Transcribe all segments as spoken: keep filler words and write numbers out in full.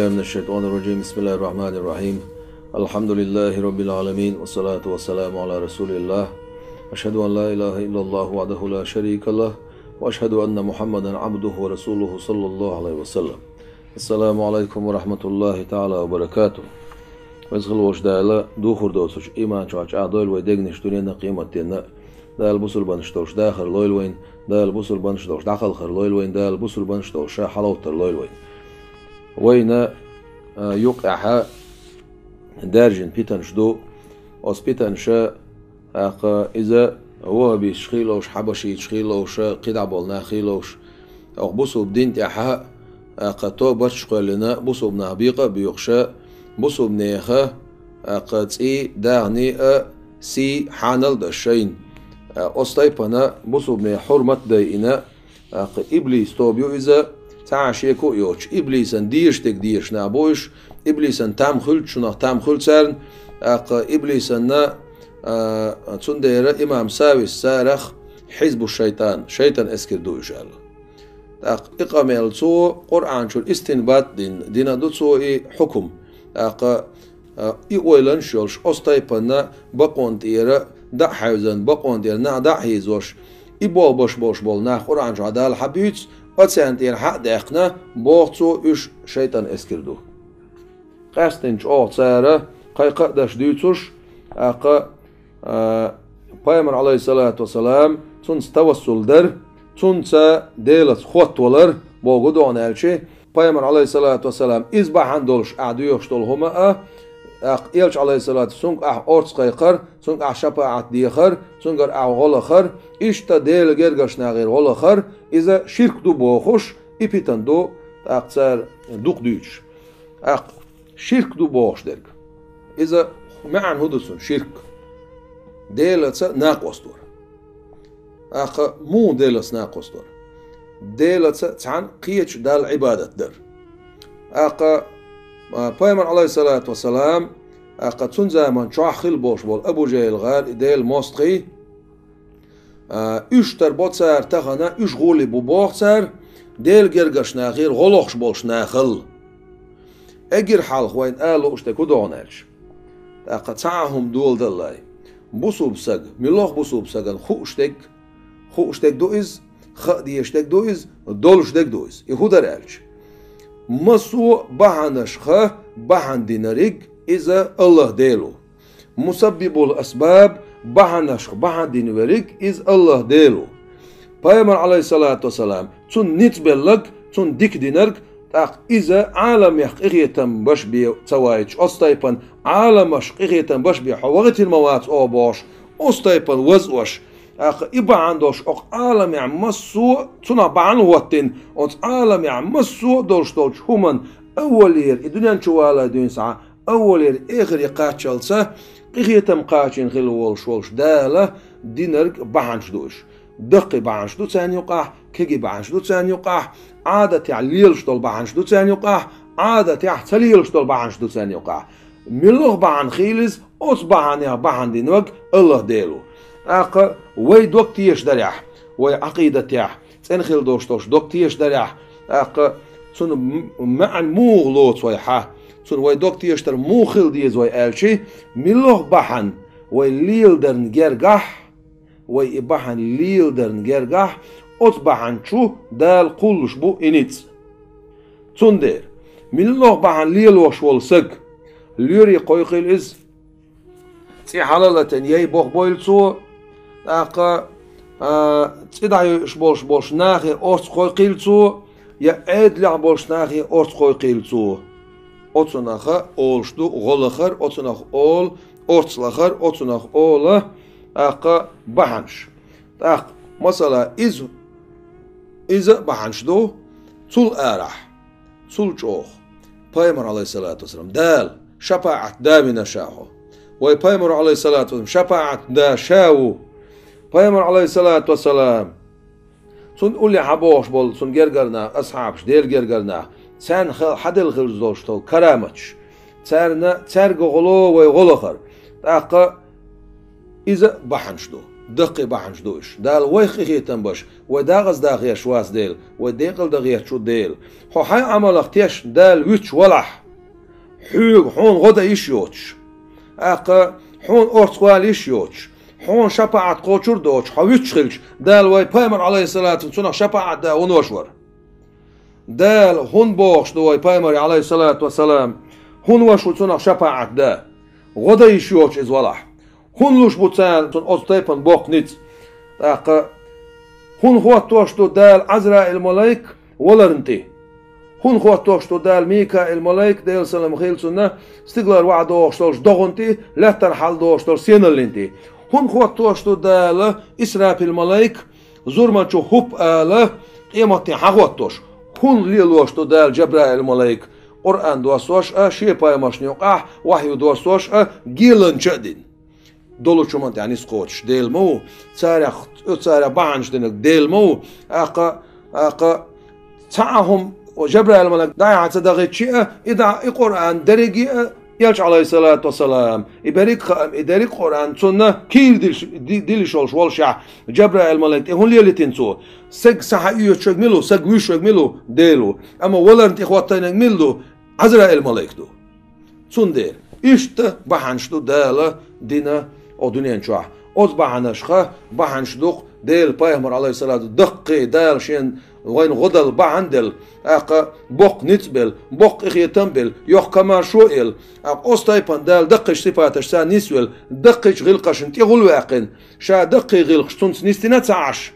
من الشيطان الرجيم. بسم الله الرحمن الرحيم. الحمد لله رب العالمين، والصلاة والسلام على رسول الله. أشهد أن لا إله إلا الله وحده لا شريك له، وأشهد أن محمدا عبده ورسوله، صلى الله عليه وسلم. السلام عليكم ورحمة الله تعالى وبركاته. Веза хилла волчу Дала духур доцучу иман чохь чӀагӀдойла вай дегнаш дуьненна а, къематденна а. Дала бусурбанаш долуш дахар лойла вайна, Дала бусурбанаш долуш дӀакхалхар лойла вайна, Дала бусурбанаш долуш ша хьаловттар лойла вайна. Вайна, а, юкъехь даьржина питанаш ду. Оцу питанаша, тӀаккха иза ваххабисташ хилла волуш, хьабашиташ хилла волуш, кхидӀа болу нах хилла волуш, оха бусурба дин тӀехь, тӀаккха тобанаш а кхоьллина, бусурба нах бекъа а боьхуш, бусурба нехан, тӀаккха цӀий, дагӀний а, сий, хьанал а даш шайна. Оцу тайпана бусурба нехан хьурмат а дайина, тӀаккха иблис тоба ю иза, цхьа а шеко а йоцуш, иблисан дезаш дерг дезаш нах бу уьш, иблисан там хуьлу шуна, там хуьлу царна, тӀаккха иблисанна, а, цундела имам Савис царах хьизбу шайтан, шайтан эскар ду уьш аьлла. ТӀаккха и къамел цо Къуръан чуьра истинбат а дина, дина ду цо и хьукум. ТӀаккха, а, и ойланаш а йолуш, оцу тайпана бакъонна тӀера дӀа а хьаьвзина, бакъонна тӀера нах дӀа а хьийзош, и болх беш болуш болу нах Къуръан чохь Дала хьабуьйцу, оцарна тӀера хьа а даьккхина, боху цо, уьш шайтан эскар ду. Къаьсттина чӀогӀа цара кхайкха а даш дуьйцуш, тӀаккха, а, пайхамар, Ӏалайхиссалату вассалам, цунца тавассул дар, цунца Делаца хоттавалар, боху догӀна аьлча, пайхамар, Ӏалайхиссалату вассалам, иза бахьана долуш ахь доьхуш долу хӀума а, тӀаккха элча, Ӏалайхиссалату, цуьнга ахь орца кхайкхар, цуьнга ахь шапаӀат дехар, цуьнгара ахь гӀо лахар, иштта Делан гергарчу нахера гӀо лахар, иза ширк ду бохуш, и питана ду, тӀаккха цара дукха дуьйцуш. ТӀаккха ширк ду бохуш дерг. Иза маьӀна хӀун ду цуьнан, ширк? Делаца накъостор. ТӀаккха муха Делаца накъостор? Делаца цхьаьна кхечу Далла Ӏибадат дар. ТӀаккха, а, пайхамар, Ӏалайхиссалату вассалам, тӀаккха цуьнан заман чохь хилла болуш болу Абу ЖахӀил гӀар, и Делан мостагӀий, а, уьш тар бо цара тахана, уьш гӀоле бу боху цара, Делан гергарчу нахера гӀо лохуш болуш нахал. Эггара хьалха вайна ала лууш дерг хӀун догӀна аьлча? ТӀаккха цхьа а хӀума доладаллай. Бусурба саг, муьлхха бусурба сагана хууш дерг, хууш дерг ду иза, хаа дезаш дерг ду иза, долуш дерг ду иза. И хӀун дара аьлча? Массо а бахьанашха бахьана динарг иза АллахӀ Дела ву. Мусаббибул асбаб, бахьанашха бахьана дина верг иза АллахӀ Дела ву. Пайхамар, Ӏалайхиссалату вассалам, цунна ницкъ белларг, цунна дика динарг, тӀаккха иза Ӏаламех къинхетам беш бен ца вайташ, оцу тайпана Ӏаламашка къинхетам беш бен хьо вахийтина ма вац оха бохуш, оцу тайпана вазъеш, тӀаккха и бахьана долуш окху Ӏаламехь массо а цунах бахьана хӀоттийна, оцу Ӏаламехь массо а долуш долчу хӀуманна, аввалера и дуьнен чу валале дуьйна схьа, аввалера эхаре кхаччалца къинхетам кхачийна хилла волуш волчу Дала динарг бахьанаш ду уьш. Даккхий бахьанаш ду царна юкъахь, кегий бахьанаш ду царна юкъахь, Ӏадатехь лелаш долу бахьанаш ду царна юкъахь, Ӏадатехь ца лелаш долу бахьанаш ду царна юкъахь. Муьлха бахьана хийла иза, оцу бахьанех бахьана динарг АллахӀ Дела ву. ТӀаккха вай дог тешаш дарехь, вай Ӏакъидатехь, цӀена хила долуш долуш дог тешаш дарехь, тӀаккха цунна м-, маьӀна муха лоцу вай хьа? Цунна вай дог тешаш дар муха хила деза вай аьлча, муьлха бахьана вай леладарна гергахь, вай и бахьана леладарна гергахь, оцу бахьана чу Дала кхуллуш бу и ницкъ. Цундела, муьлха бахьана лелош волу саг, лоьре кхойкхийла иза, цӀе хьала а латийна, яй бохбойла цо, тӀаккха, а, цӀе дӀайойуш болуш болчу нахе орца кхойкхийла цо, я Ӏедалехь болчу нахе орца кхойкхийла цо. Оцунах олуш ду гӀо лахар, оцунах олу орца лахар, оцунах олу, тӀаккха, бахьанаш. ТӀаккха, масала, иза, иза а бахьанаш ду, цул арахь, цул чӀогӀа. Пайхамар, Ӏалайхиссалату вассалам, Дала шапаӀат да вина ша хьо. Вай Пайхамар, Ӏалайхиссалату вассалам, шапаӀат да ша ву. Пайхамар, Ӏалайхиссалату вассалам, цунна уллехь хьан бохуш болу, цунна гергара нах, асхьабаш, Делан гергара нах, царна хел-, хьаделла хилла долуш долу караматаш, царна, цаьрга гӀоло вай гӀо лахар. ТӀаккха иза а бахьанаш ду. Даккхий бахьанаш ду уьш. Дала вайх къинхетам беш, вай декъаза дан гӀерташ вац Дела, вай декъала дан гӀерташ ву Дела. Хьо хьайн Ӏамалах тешна Дала вуьтуш валахь, хьоьга хьуна гӀо дан йиш йоцуш, тӀаккха хьуна орцах вала йиш йоцуш, хьуна шапаӀат кхочур а доцуш, хьо вуьтуш хилча, Дала вай пайхамар, Ӏалайхиссалату, цунах шапаӀат дан хьуна вуьтуш вара. Дала хӀунда бохуш ду вай пайхамар, Ӏалайхиссалату вассалам, хӀунда вуьтуш ву цунах шапаӀат дан? ГӀо дан йиш йоцуш иза валахь. ХӀунда луш бу царна цунна оцу тайпана боккха ницкъ? ТӀаккха хӀунда хӀоттош ду Дала Ӏазраил-малайк валарна тӀе? ХӀунда хӀоттош ду Дала Микаил-малайк, Делан салам хила цунна, стигалара вахь дохуш долчу догӀана тӀе, лаьттара хьалдохуш долчу сеналлина тӀе? ХӀунда хӀоттош ду Дала Исрафил-малайк, зурманчу хӀуп ала, къематдийнахь хӀоттош? ХӀунда лелош ду Дала Джабраил-малайк, Къуръан доссош а, шен пайхамаршна юкъахь вахьйу доссош а, геланча а дина? Долучу хӀуманна тӀехь ницкъ кхочуш Дела ма ву, царех, царех бахьанаш динарг Дела ма ву, тӀаккха, тӀаккха цхьа а хӀума Джабраил-малайк дӀа-хьа ца дахийтча а, и дӀа, и Къуръан дерриге а, Элча, Ӏалайхиссалату вассалам, и берриг а хаам, и дерриг а Къуръан цунна кийра дилш-, ди-, дилла йиш йолуш волушехь, Джабраил-малайк тӀе хӀунда лелийтина цо? Саг схьаоьцуш верг мила ву, саг вуьйш верг мила ву? Дела ву. Амма валарна тӀе хӀоттийнарг мила ду? Ӏазраил-малайк ду. Цундела, иштта бахьанаш ду Дала дина оха дуьнен чохь. Оцу бахьанашха бахьанаш ду-кх Делан пайхамар, Ӏалайхиссалату, даккхий Дала шена вайна гӀо дала бахьана делла, тӀаккха боккха ницкъ белла, боккха къинхетам белла, йоккха комаьршо а елла, тӀаккха оцу тайпана Дала даккхийчу сипаташца нисвелла, даккхийчу гӀиллакхашна тӀе гӀулваьккхина, ша даккхий гӀиллакхаш цунца нисдина а ца Ӏаш.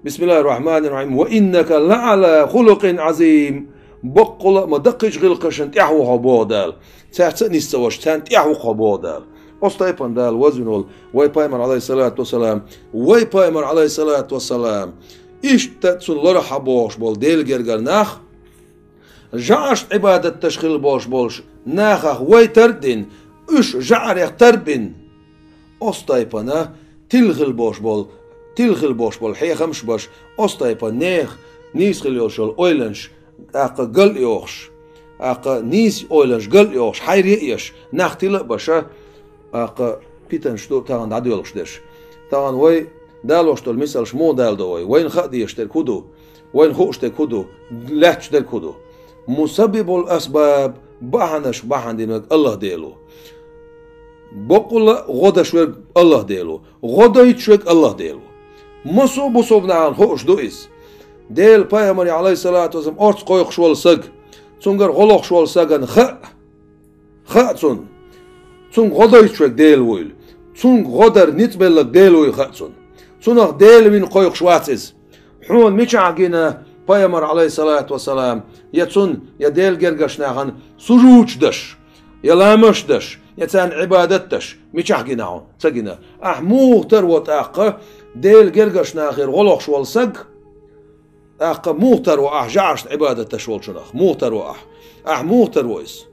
Бисмиллахир-рахманир-рахим. Ва иннака лаӀала хулукъин Ӏазим. Баккъала а ма даккхийчу гӀиллакхашна тӀехь ву хьо, боху Дала. Цаьрца а нис ца ваша, царна тӀехь ву-кх хьо, боху Дала. Оцу тайпана Дала вазвина волу вай пайхамар, Ӏалайхиссалату вассалам, вай пайхамар, Ӏалайхиссалату вассалам, иштта цунна ларахь бохуш болу Делан гергара нах, жӀарашна Ӏибадат деш хилла болуш болчу нахах вай тар а дина, уьш жӀарех тар а бина, оцу тайпана тилла хилла болуш болу, тилла хилла болуш болу хьехамаш а беш, оцу тайпана нехан нийса хилла йолуш йолу ойланаш, тӀаккха гал а йохуш, тӀаккха нийса ойланаш гал а йохуш, хьайре а еш, нах тилла а беш, тӀаккха питанаш ду тахана дӀадоьлхуш дерш. Тахана вай далош долу мисалш муха даладо вай? Вайна хаа дезаш дерг хӀун ду? Вайна хууш дерг хӀун ду? Лаьтташ дерг хӀун ду? Мусаббибул асбаб, бахьанаш бахьана динарг АллахӀ Дела ву. Баккъала а гӀо деш верг АллахӀ Дела ву. ГӀо дойтуш верг АллахӀ Дела ву. Массо а бусалба нахана хууш ду иза. Делан пайхамаре, Ӏалайхиссалату вассалам, орца кхойкхуш волу саг, цуьнгара гӀо лохуш волу сагана хаьа, хаьа цунна, цуьнга гӀо дойтуш верг Дела вуйла, цуьнга гӀо дар ницкъ белларг Дела вуй хаьа цунна. Цунах Дела вина кхойкхуш вац иза. Хьуна мичахь гина пайхамар, Ӏалайхиссалату вассалам, я цунна, я Делан гергарчу нахана сужудаш деш, я ламазаш деш, я царна Ӏибадат деш? Мичахь гина хьуна? Ца гина. Ахь муха таро тӀаккха Делан гергарчу нахера гӀо лохуш волу саг? ТӀаккха муха таро ахь жӀарашна Ӏибадат деш волчунах? Муха таро ахь? Ахь муха таро иза?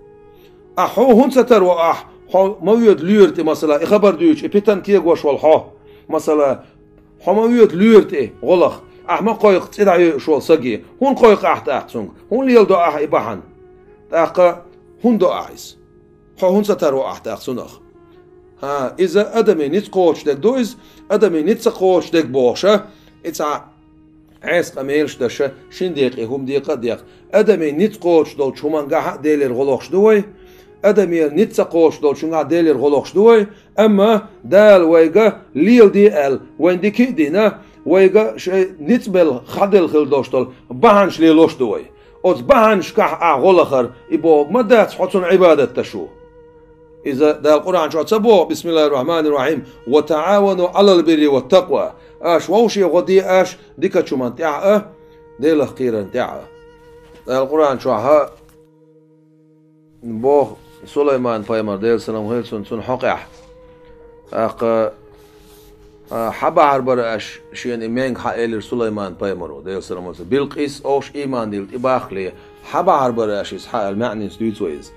Ахь хьо хӀунда ца таро ахь, хьо ма воьду лоьра тӀе, масала, и хабар дуьйцуш, и питана кегош волу хьо, масала, хьо ма воьду лоьра тӀе гӀо лаха, ахь ма кхойкху цӀе дӀайойуш волу саге? ХӀунда кхойкху ахь тӀаккха цуьнга? ХӀунда леладо ахь и бахьана? ТӀаккха хӀунда до ахь иза? Хьо хӀунда ца таро ахь тӀаккха цунах? ХӀан, иза адамийн ницкъ кхочуш дерг ду иза, адамийн ницкъ ца кхочуш дерг бохуш а, и цхьа Ӏеса къамелаш деш а, шина декъе хӀума декъа а декъа. Адамийн ницкъ кхочуш долчу хӀумангахь а Делера гӀо лохуш ду вай, адамийн ницкъ ца кхочуш долчунгахь а Делера гӀо лохуш ду вай, амма Дала вайга леладе аьлла, вайна дика а дина, вайга шайн ницкъ белла, хьаделла хила долуш долу бахьанаш лелош а ду вай. Оцу бахьанашкахь ахь гӀо лахар, и бохург ма дац хьо цунна Ӏибадат деш ву. Иза Дала Къуръан чохь ца боху: «Бисмиллахир-рахманир-рахим. Ва таӀавану Ӏалал бирри ват такъва». Аша вовшийн гӀо де аша дикачу хӀуманна тӀехь а, Делах кхерарна тӀехь а. Дала Къуръан чохь а боху Сулайман пайхамар, Делан салам хила цунна, цунна хьокъехь. ТӀаккха, а, хьан бахьар бара аша шена и менга хьан элира Сулайман пайхамаро, Делан салам хила цунна? Билкъис овш ийман дилла тӀебаххале, хьан бахьар бара аша иза хьан аьлла, маьӀнинца дуьйцу вай иза.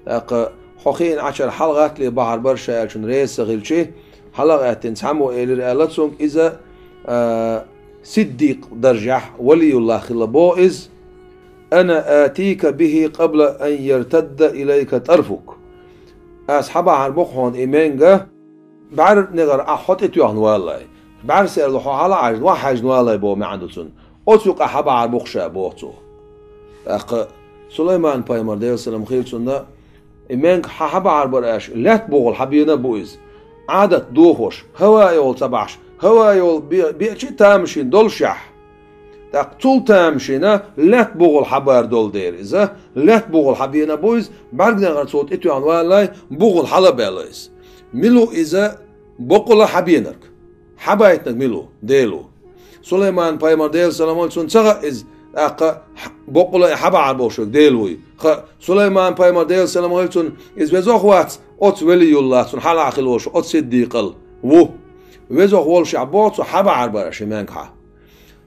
ТӀаккха хьо хиъна Ӏачара хьалагӀаттале бахьар бара ша аьллачунна реза ца хилчи, хьала а гӀаьттина цхьаммо элира аьлла цуьнга иза, а, сиддикъ даржехь, валиюллахь хилла боху иза. «Ана атика бихи къабла ан яртадда илайка тарфук». Ас хьан бахьар бу-кх хьуна и менга, бӀаьрнегӀар ахь хьо тӀетоьхна валлалц. бӀаьрсерла хьо хьала Ӏаьржа, вахь хьаьжна валай боху маьӀна ду цунна. Оцу юкъа хьабахьар бу-кх ша, боху цо. ТӀаккха Сулайман-пайхамар, Делан салам хила цунна, и маьнга хьан хьабахьар бара аьлча, лаьтта бухахула хьабена а бу иза. Ӏадат дохош, хӀаваъ йолу ца бахьаш, хӀаваъ йолу бе-, бечи тамашийна долушехь. ТӀаккха цул тамашийна лаьтта бухахула хьабар долу дера иза, лаьтта бухахула хьабена а бу иза, бӀаьргнегӀар цо тӀетоьхна валалай, бухахула хьала а баьлла иза. Мила ву иза боккъала хьабенарг? Хьабайтинарг мила ву? Дела ву. Сулайман-пайхамар, Делан салам хила цунна, ца хаьа иза, тӀаккха хьа-, боккъала и хьабахьар болуш верг Дела вуй. Хаьа, Сулайман-пайхамар, Делан салам хила цунна, иза везох вац оцу велиюллах, цунна хьалха хила волуш оцу сиддикъал ву. Везох волушехь боху цо, хьабахьар бара ши маьнга хьан.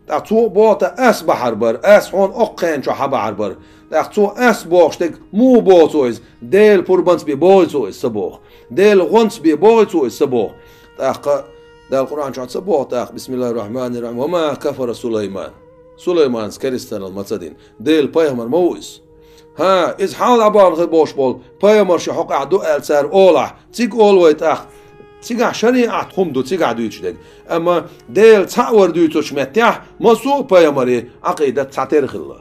ТӀаккха цо а боху, тӀаккха ас бахьар бара, ас хьуна оккху хенан чохь хьабахьар бара. ТӀаккха цо ас бохуш дерг муха боху цо иза? Делан пурбанца бен бохуй цо иза, ца боху. Делан гӀонца бен бохуй цо иза, ца боху. ТӀаккха Дала Къуръан чохь ца боху тӀаккха, бисмиллахир-рахманир-рахим, «Ва ма кафара Сулайман». Сулайманца керстанал ма ца дина. Делан пайхамар ма ву иза. ХӀан, иза хьалха дӀабахана хир болуш болу пайхамарш хьокъехь ду аьлла цара олахь, цига олу вай тӀаккха. Цигахь шариӀат хӀума ду, цигахь дуьйцуш дерг. Амма Дела цхьаъ вар дуьйцучу меттехь, массо а пайхамарийн Ӏакъидат цхьатерра хилла.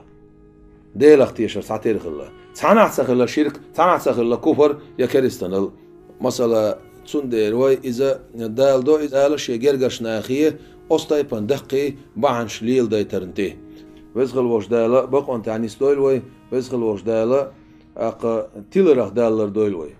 Делах тешар цхьатерра хилла. Цхьанахь ца хилла ширк, цхьанахь ца хилла куфар я керстанал. Масала, цундела вай иза Дала до, иза Дала шен гергарчу нахе оцу тайпана даккхий бахьанаш леладайтарна тӀе. Веза хила волуш Дала бакъонтехь нисдойла вай, Веза хила волуш Дала, тӀаккха тиларх Дала лардойла вай.